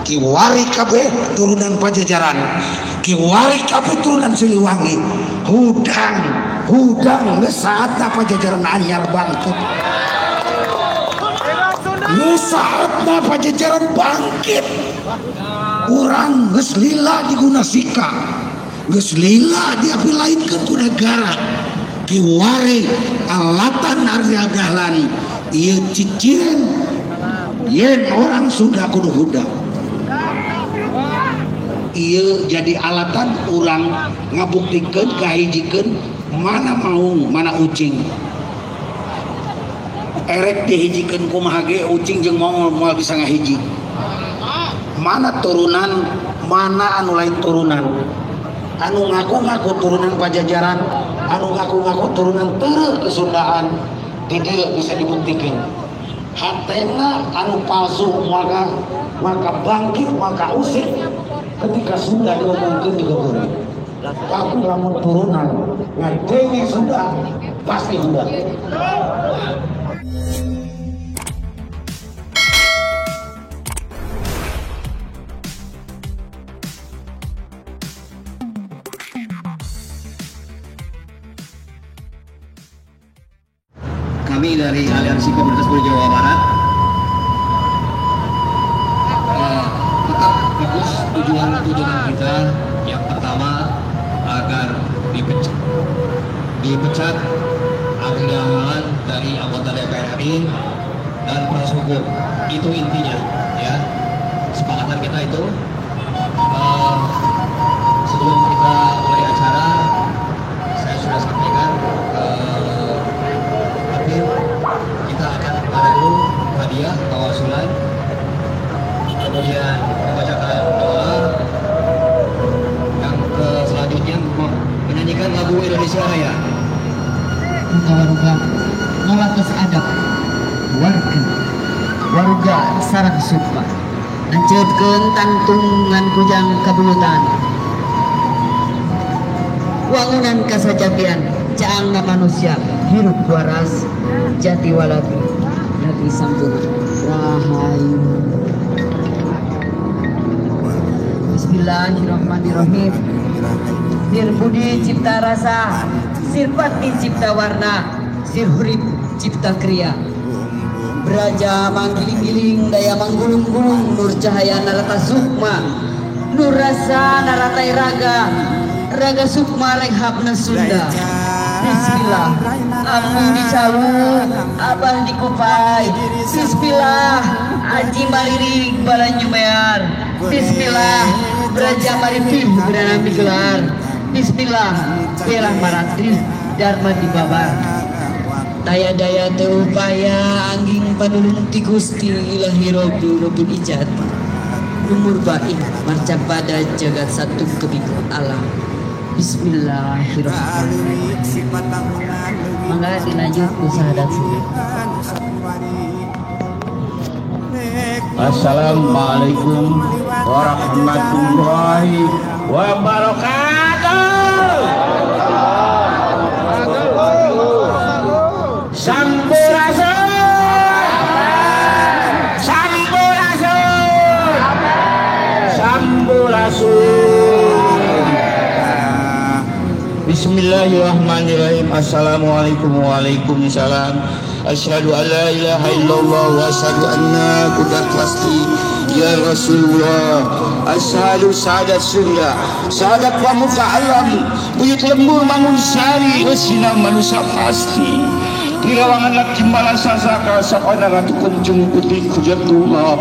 Kiwari kabeh turunan Pajajaran, kiwari kabeh turunan Siliwangi. Hudang hudang geus saatna Pajajaran anyar bangkit. Geus saatna Pajajaran bangkit. Urang geus lila diguna sika, geus lila diapilainkeun ku negara. Kiwari alatan Arya Dahlan ieu ciciren yen orang Sunda kudu hudang. Ieu jadi alatan urang ngabuktikeun kahijikeun mana maung mana ucing. Erek dihijikeun kumaha ge ucing jeung maung moal bisa ngahiji. Mana turunan, mana anu lain turunan. Anu ngaku-ngaku turunan Pajajaran, anu ngaku-ngaku turunan tereu kesundaan, di dieu bisa dibuktikan. Hatena anu palsu maka bangkit, maka usik ketika Sunda diomongkeun juga boleh. Tapi lamun turunan ngadenge Sunda pasti Sunda. Kami dari Aliansi Komunitas Budaya Jawa Barat tetap fokus tujuan kita. Yang pertama agar dipecat Ari Dahlan dari anggota DPR RI dan proses hukum. Itu intinya, ya. Kesepakatan kita itu. Sebelum kita mulai acara, saya sudah sampaikan ke kita akan ada dulu hadiah tawasulan, kemudian membacakan doa, yang ke selanjutnya menyanyikan lagu Indonesia Raya. Warga ngolatos adab warga warga sarang sukma anceutkeun tangtungan kujang kabuyutan wangunan kasajapian caangna manusia hirup waras jati walati negeri sampurna rahayu. Bismillahirrahmanirrahim. Sir budi cipta rasa, sir pati cipta warna, sir hurip cipta kriya. Braja manggiling-giling daya manggulung-gulung nur cahaya narata sukma, nur rasa naratai raga, raga sukma rehapna Sunda. Bismillah, ambu dicawu, abah dikupai. Bismillah, aji mariring balanjumear. Bismillah, braja maripih beranami gelar. Bismillah, perang maratri dharma dibabar. Daya-daya terupaya angging panulung ti Gusti Ilahi Rabbil Rabbil Ijat. Numur baik marcapada jagat satu kebiko alam. Bismillahirrahmanirrahim. Mangga dilanjut usaha dan sini. Assalamualaikum warahmatullahi wabarakatuh. Sampurasun, sampurasun, sampurasun. Bismillahirrahmanirrahim. Assalamualaikum waalaikumsalam. Asyhadu an la ilaha illallah wa asyhadu anna qudrat pasti ya Rasulullah. Asyhadu sahadat surya, sahadat pamuka alam, buyut lembur mangun sari, resina manusia pasti. Dirawangan laki malasa saka sakana ratu kuncung putih hujatullah.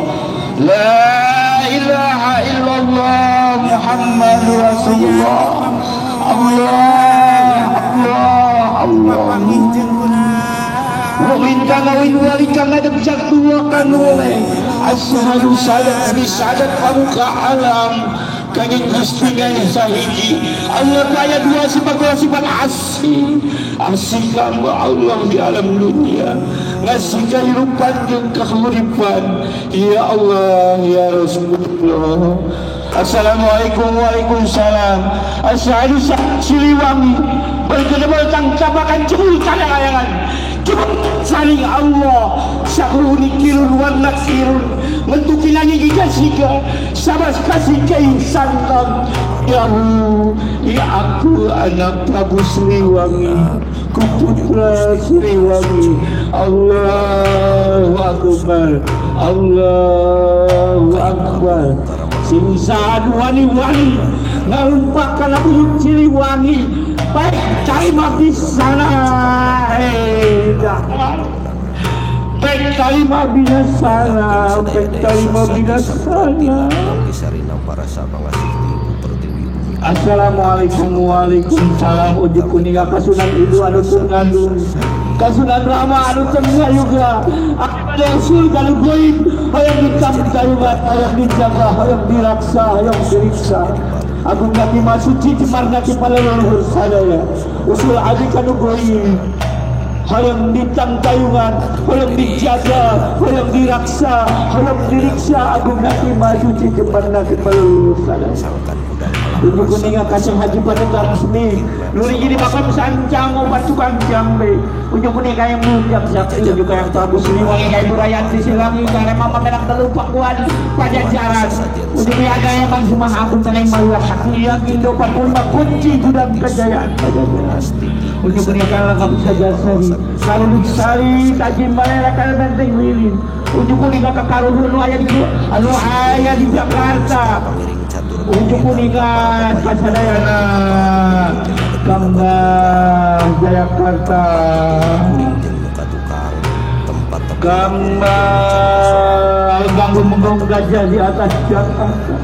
La ilaha illallah Muhammadur Rasulullah. Allah Allah Allah. Mu'min kangawin wali kangadep jak dua kanule. Asyhadu sadat bi sadat pamuka alam. Kanjeng Gusti ngan sahiji Allah kaya dua sifat, dua sifat asih asih kamu Allah di alam dunia ngasih kehidupan jeung kahuripan. Ya Allah ya Rasulullah. Assalamualaikum waalaikumsalam. Asyhadu Siliwangi berkedebel tangkapakan cebul kadang-kadangan cebul saling Allah sakruni kirun warna kirun mentuki lagi giga siga sabas kasih keinsantan. Ya ya aku anak Prabu Siliwangi, ku putra Siliwangi. Allahu Akbar, Allahu Akbar. Sing saadu wani-wani ngalumpakan aku Siliwangi baik cari mati sana, baik tarima binasana, baik tarima binasana. Assalamualaikum waalaikumsalam. Ujuk kuninga kasunan ibu anu tengandung kasunan rama anu tengayuga Rasul kalau goib hayang ditamtayugan hayang dijaga hayang diraksa hayang diriksa. Agung naki masuci cemar naki paleluhur sadaya usul abi kanu goib hayang ditangtayungan hayang dijaga hayang diraksa hayang diriksa. Agung naki masuci cemar naki paleluhur sadaya. Ibu kuninga kasih haji pada resmi luri jadi makam sancang obat tukang jambe. Ujung kuninga yang mujang sakti juga yang Prabu Siliwangi kayak Burayanti Silangi karena mama menak telu pakuan Pajajaran. Ujung ada yang bang semah agung teneng maluak sakti yang Indo Papua kunci gudang kejayaan Pajajaran. Ujung kuninga lengkap saja sari kalau sari tajim balera kalau benteng lilin. Ujung kuninga kekaruhun anu aya di anu aya di Jakarta. Ujung kuninga kasadayana Gambar Jayakarta gambar ganggu menggong gajah di atas Jakarta.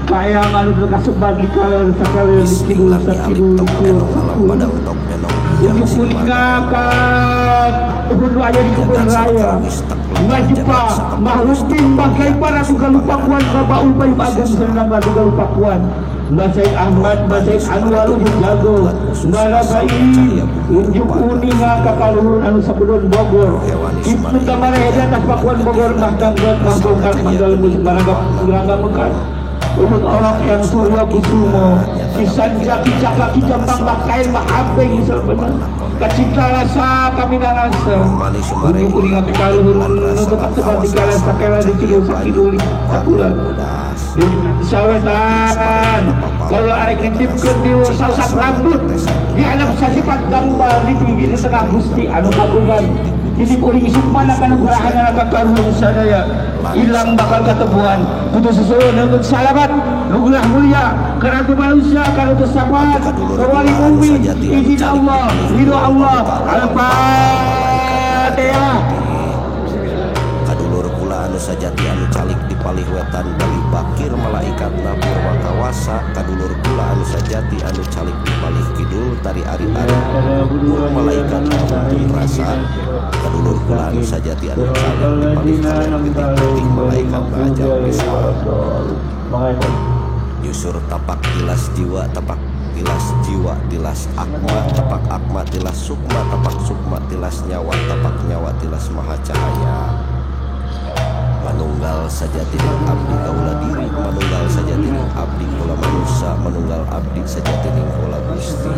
Kaya anu kasebar di kaler sakaler di kidul sakidul kulon. Ujung kuninga ka hulu aya di kebun raya ngajupa mahrupin bagai para tugalupakuan babaul bayu agam senang tugalupakuan Mbah Said Ahmad, Mbah Said Anwar ujuk jago Mbah unjuk kuninga kakaluhun anu sabudon Bogor itu kamar di atas pakuan Bogor Mbah Dangdut, Mbah Bongkar, Manggal Musbarangga Rangga Mekar untuk orang yang Surya Kusumo Kisanja, Kicaka, Kijambang, Mbah Kain, Mbah Abeng benar kacinta rasa kami rasa unjuk kuninga kakaluhun untuk kasebar di kala sakela di kidul sakidul sakulan sawetan kalau arek nitipkeun di sasak rambut di anak sasipat gambar di pinggir di tengah Gusti anu kagungan jadi kuring sukmana kanugrahan kakaruhun sadaya ilang bakal ketemuan kudu sesuai dengan salamat nugrah mulia karatu manusia karatu sahabat kawali bumi izin Allah ridho Allah. Al-Fatihah. Kadulur kula anu sajati anu calik di palih wetan bali bakir malaikatna purwa kawasa. Kadulur kula anu sajati anu calik di palih kidul tari ari-ari pur malaikatna muntun rasa. Kadulur kula anu sajati anu calik di palih kaler putih-putih malaikatna ajar bisa. Nyusur tapak tilas jiwa tapak tilas jiwa tilas akma tapak akma tilas sukma tapak sukma tilas nyawa tapak nyawa tilas maha cahaya. Manunggal sajatining abdi kaula diri, manunggal sajatining abdi kaula manusa, manunggal abdi sajatining kaula Gusti.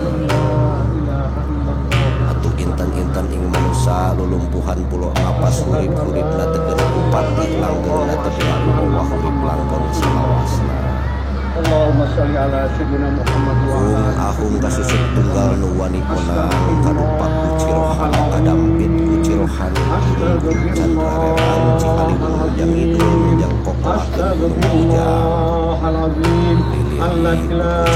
Atuh intan-intan ing manusa lulumpuhan pulo napas hurip-huripna teu kena ku pati langgengna teu kena ku owah hurip langgeng salawasna. Allahumma sholli ala sayyidina Muhammad wa ala ahung kasusup tunggal nu wani konang kadupak ku cirohana kadampit ku cirohana candra reran Cihaliwung ujang idul ujang kokolakeun gunung ujang liliri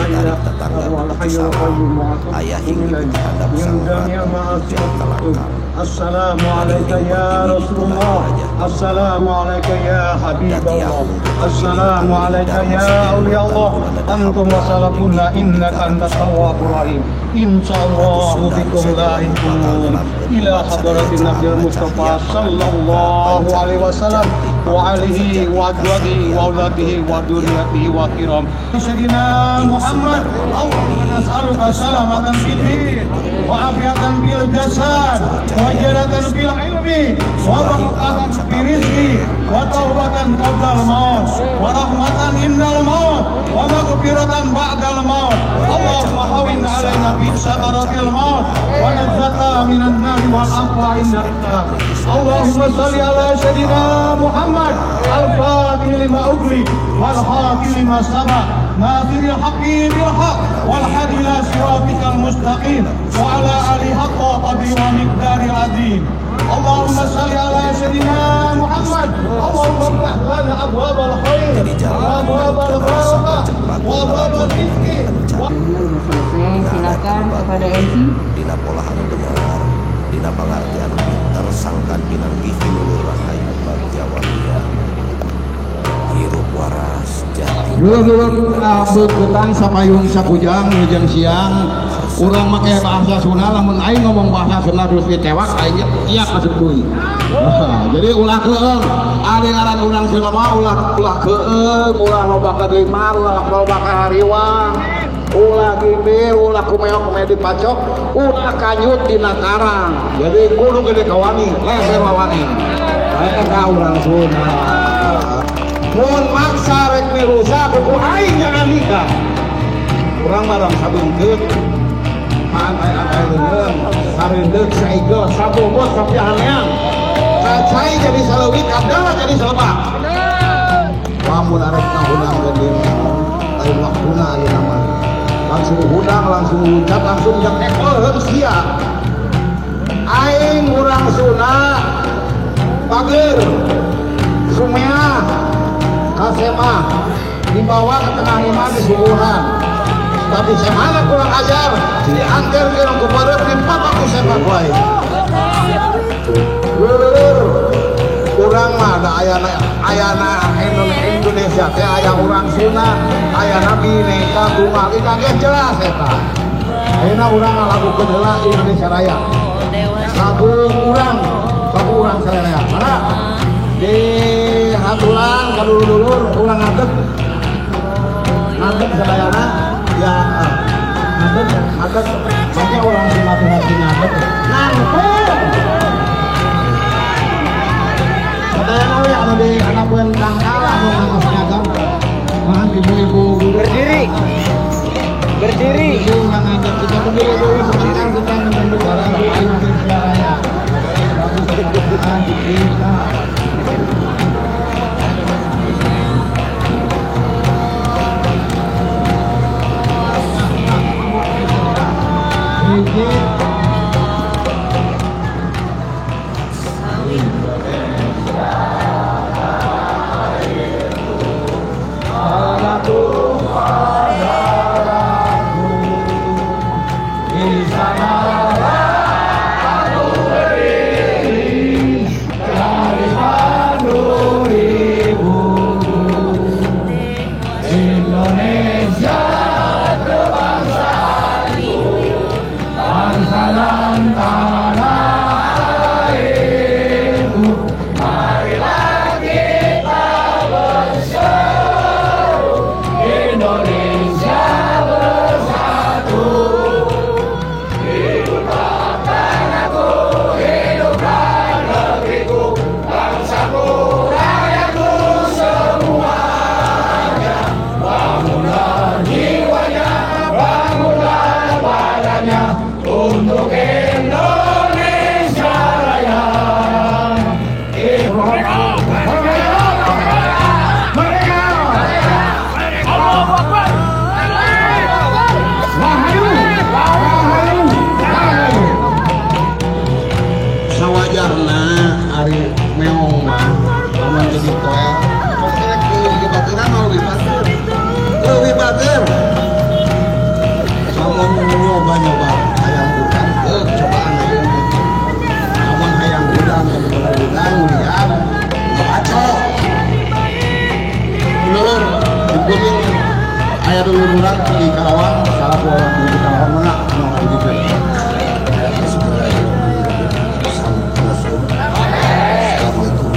citarik tetangga butuh salam ayah hinggi butuh handap sang ratu ujang kalangkang. Assalamu alayka ya Rasulullah. Assalamu alayka ya Habiballah. Assalamu alayka ya Auliya Allah. Antum wa salafuna innaka antat tawwabur rahim. Insyaallah bikum lahiqun ila hadratin Nabi Mustafa sallallahu alaihi wasallam wa alihi wa azwajihi wa auladihi wa dzurriyyatihi wa kiram. Sayyidina Muhammad, Allahumma nas'aluka salamatan fid din wa afiatan fil jasad wa jalatan fil ilmi wa barakatan fi rizqi wa taubatan qabla al-maut wa rahmatan indal maut wa maghfiratan ba'dal maut. Allahumma hawwin alaina fi sakaratil maut wa najjata minan nari wal afwa indal. Allahumma shalli ala sayyidina Muhammad al-fatih lima ughliq wal khatim lima sabaq nasiril haqqi bil haqq wal hadi ila siratikal mustaqim wa ala alihi haqqa qadri wa miqdaril azim. Allahumma shalli ala sayyidina Muhammad. Allahumma iftah lana abwabal khair wa abwabal barakah wa abwabal rizqi. Selesai, silakan kepada MC. Dina pola anu bener, dina pangartian pinter sangkan pinanggih pinulur rahayu bagja walia. Hirup waras jati. Dulur-dulur betang sapayung sapujang hujang siang. Urang make bahasa Sunda lamun aing ngomong bahasa Sunda terus ditewak aing iya masuk deui. Jadi ulah keung, ari ngaran urang Sunda mah ulah keung, ulah loba kadeimar, ulah loba kahariwang. Ulah gimbir, ulah kumeok-kumeok dipacok, ulah kanyut dina karang. Jadi kudu gede kawani, leser wawani. Eta urang Sunda. Mun maksa rek mirusak kuku aing jangan nikah. Urang barang sabengkeut, maantai-antai leungeun, sareundeuk saigel, sabobot sapiahaneang. Kacai jadi saleuwit, kadala jadi salebak. Lamun arek ngahunang geuning, lain waktuna ayeuna mah. Langsung hudang, langsung luncat, langsung jak ekor harus sia. Aing urang Sunda, pager, sumea, kasemah, dibawa ke tengah imah di suguhan. Tapi semana kurang ajar, diangker ke orang kepada timpa aku sepak wae. Lulur, urang mah ada ayana Indonesia teh aya urang Sunda, aya Bineka Tunggal Ika ge jelas eta. Ayeuna urang ngalagukeun heula Indonesia Raya. Lagu urang sararea. Mana? Di haturan ka dulur-dulur urang ngadeg. Ngadeg sadayana ya ngadeg ngadeg. Make urang Sunda teh ngadeg. Nangkung. Sadayana we anu di anakeun tangkal anu nganggo seragam. Ibu-ibu berdiri. Berdiri. Ibu ngadeg kita berdiri dulu sebentar kita menunggu barang Indonesia Raya. Bagus kita. Hiji. Di sana aku berdiri dari Aya dulur urang di Karawang, salah orang di Karawang mangga nu ngahijikeun. Assalamualaikum warahmatullahi wabarakatuh.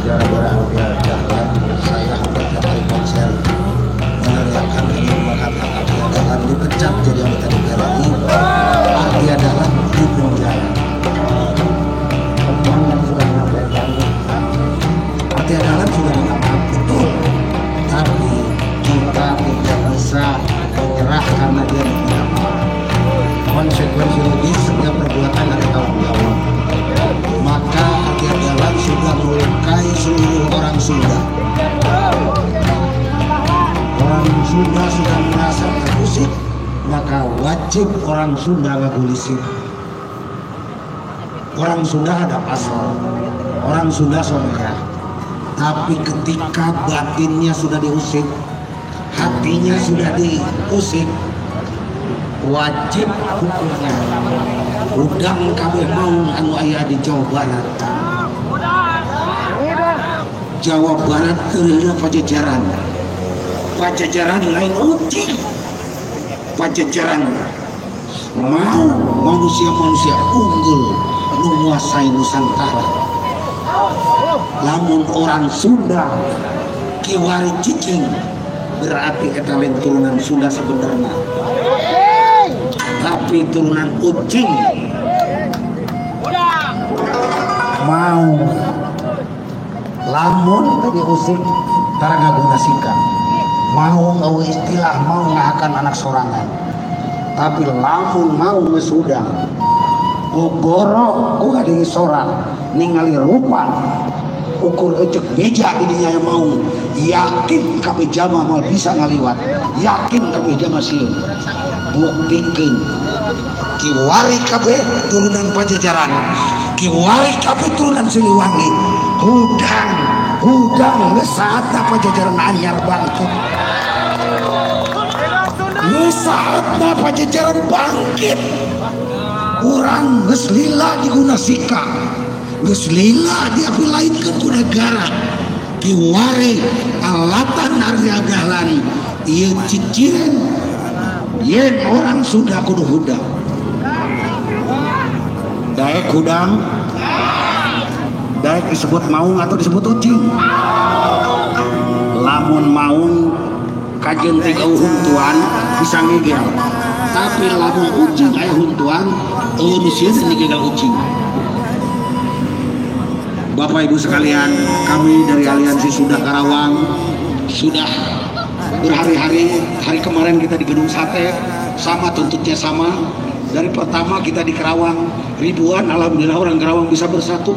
Gara-gara Artia Dahlan, saya hampir tiap hari konser meneriakkan ini dua kata, Artia Dahlan dipecat jadi anggota DPR RI, Artia Dahlan di penjara. Teman yang sudah menyampaikan, Artia Dahlan sudah minta maaf, betul, tapi kita tidak bisa menyerah karena dia minta maaf. Konsekuensi logis setiap perbuatan ada tanggung jawab. Maka Artia Dahlan sudah melukai seluruh orang Sunda. Orang Sunda sudah merasa terusik, maka wajib orang Sunda ngagulisik. Orang Sunda ada pasal, orang Sunda somerah. Tapi ketika batinnya sudah diusik, hatinya sudah diusik, wajib hukumnya. Udang kabeh maung anu aya di Jawa Barat. Jawa Barat teu Pajajaran. Pajajaran lain ucing. Pajajaran mau manusia-manusia unggul nu nguasai Nusantara. Lamun orang Sunda kiwari cicing berarti eta lain turunan Sunda sebenarnya, tapi turunan ucing. Mau lamun tadi usik tara ngaguna sikap, mau ngau istilah mau ngahakan anak sorangan, tapi lamun mau geus hudang gogoro ku ngadenge sorang ningali rupa ukur ecek beja didinya yang mau yakin kabeh jama moal bisa ngaliwat, yakin kabeh jama sieun. Buktikeun kiwari kabeh turunan Pajajaran, kiwari kabeh turunan Siliwangi, hudang hudang geus saatna Pajajaran anyar bangkit, geus saatna Pajajaran bangkit. Urang geus lila diguna sikap, geus lila diapilainkeun ku negara. Kiwari alatan Arya Dahlan ieu ciciren yen orang Sunda kudu hudang. Daek hudang, daek disebut maung atau disebut ucing. Lamun maung kajeun tiga huntuan bisa ngegel, tapi lamun ucing aya huntuan eueuh nu sieun ngegel ucing. Bapak Ibu sekalian, kami dari Aliansi Sunda Karawang sudah berhari-hari, hari kemarin kita di Gedung Sate, sama tuntutnya sama. Dari pertama kita di Karawang, ribuan alhamdulillah orang Karawang bisa bersatu.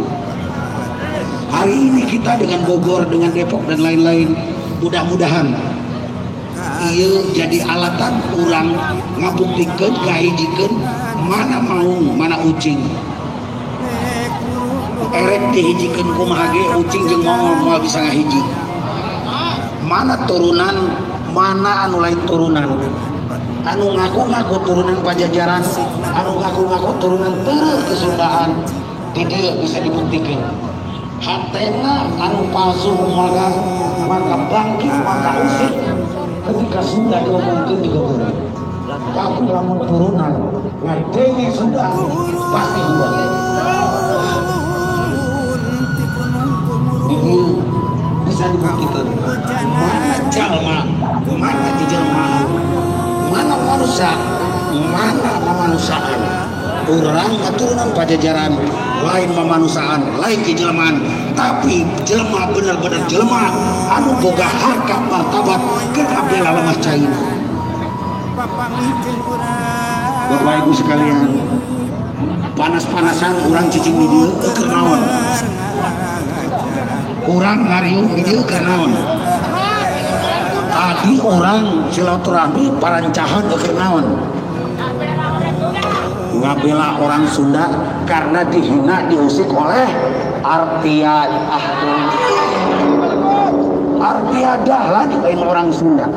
Hari ini kita dengan Bogor, dengan Depok dan lain-lain, mudah-mudahan ieu jadi alatan urang ngabuktikeun, ngahijikeun mana maung, mana ucing. Erek dihijikeun kumaha ge ucing jeung maung moal bisa ngahiji. Mana turunan, mana anu lain turunan. Anu ngaku-ngaku turunan Pajajaran, anu ngaku-ngaku turunan teureun kesundaan, di dieu bisa dibuktikan. Hatena anu palsu maka bangkit, maka usik ketika Sunda diomongkeun digogoreng. Tapi lamun turunan ngadenge Sunda pasti hudang. Ini bisa dibuktikan mana jalma, mana dijelmaan, mana manusia, mana memanusiaan. Urang keturunan Pajajaran lain memanusiaan, lain kejelmaan, tapi jelma bener-bener jelma anu boga harkat martabat keur ngabela lemah caina. Bapak Ibu sekalian, panas-panasan urang cicing di dieu keur naon? Urang ngariung di dieu keur naon? Tadi orang silaturahmi parancahan keur naon? Ngabela orang Sunda karena dihina, diusik oleh Artia Dahlan. Artia Dahlan lain orang Sunda,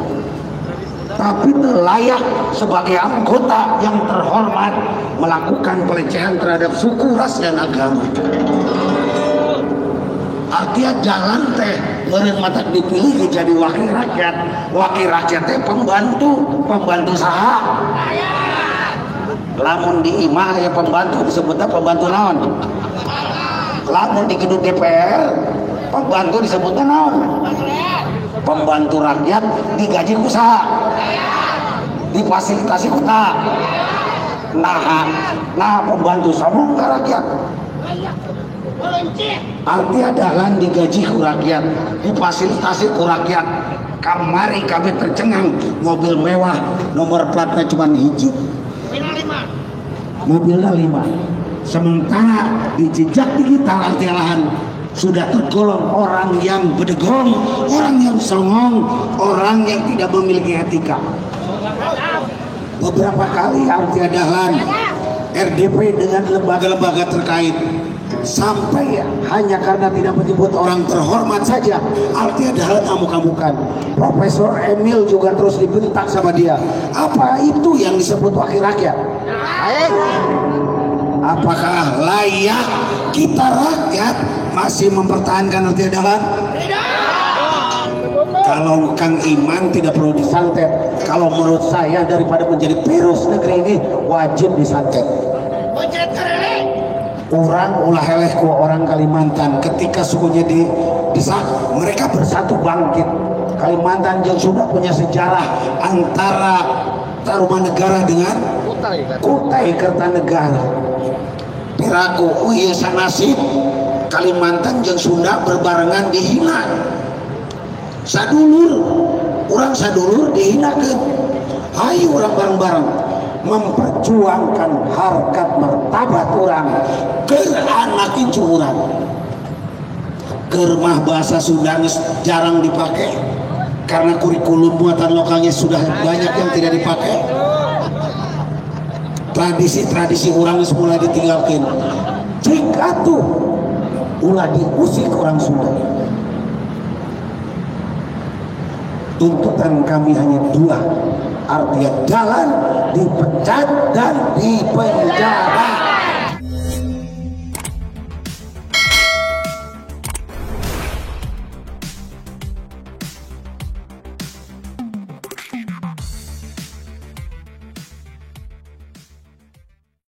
tapi layak sebagai anggota yang terhormat melakukan pelecehan terhadap suku, ras, dan agama. Artinya jalan teh meureun matak dipilih jadi wakil rakyat. Wakil rakyat teh pembantu, pembantu saha? Lamun di imah ya pembantu disebutnya pembantu naon? Lamun di gedung DPR pembantu disebutnya naon? Pembantu rakyat digaji ku saha? Difasilitasi ku saha? Nah pembantu sombong ka rakyat. Artinya Dahlan digaji ku rakyat, difasilitasi ku rakyat. Kamari kami tercengang, mobil mewah nomor platnya cuma hiji, mobilnya 5. Sementara di jejak digital Artiya Dahlan sudah tergolong orang yang bedegong, orang yang songong, orang yang tidak memiliki etika. Beberapa kali Artiya Dahlan RDP dengan lembaga-lembaga terkait, sampai hanya karena tidak menyebut orang terhormat saja Artiya Dahlan amuk-amukan. Profesor Emil juga terus dibentak sama dia. Apa itu yang disebut wakil rakyat? Apakah layak kita rakyat masih mempertahankan Artiya Dahlan? Kalau Kang Iman tidak perlu disantet. Kalau menurut saya daripada menjadi virus negeri ini wajib disantet. Orang ulah heleh ku orang Kalimantan ketika sukunya di mereka bersatu bangkit. Kalimantan yang sudah punya sejarah antara Tarumanegara dengan Kutai Kertanegara. Piraku ieu sanasib Kalimantan jeung Sunda berbarengan dihina. Sadulur, urang sadulur dihinakeun. Hayu urang bareng-bareng memperjuangkan harkat martabat urang keur anak incu urang. Keur mah bahasa Sunda jarang dipakai karena kurikulum buatan lokalnya sudah banyak yang tidak dipakai. Tradisi-tradisi urang mulai ditinggalkan. Cik atuh ulah diusik orang Sunda. Tuntutan kami hanya dua, Artiya Dahlan dipecat dan dipenjara.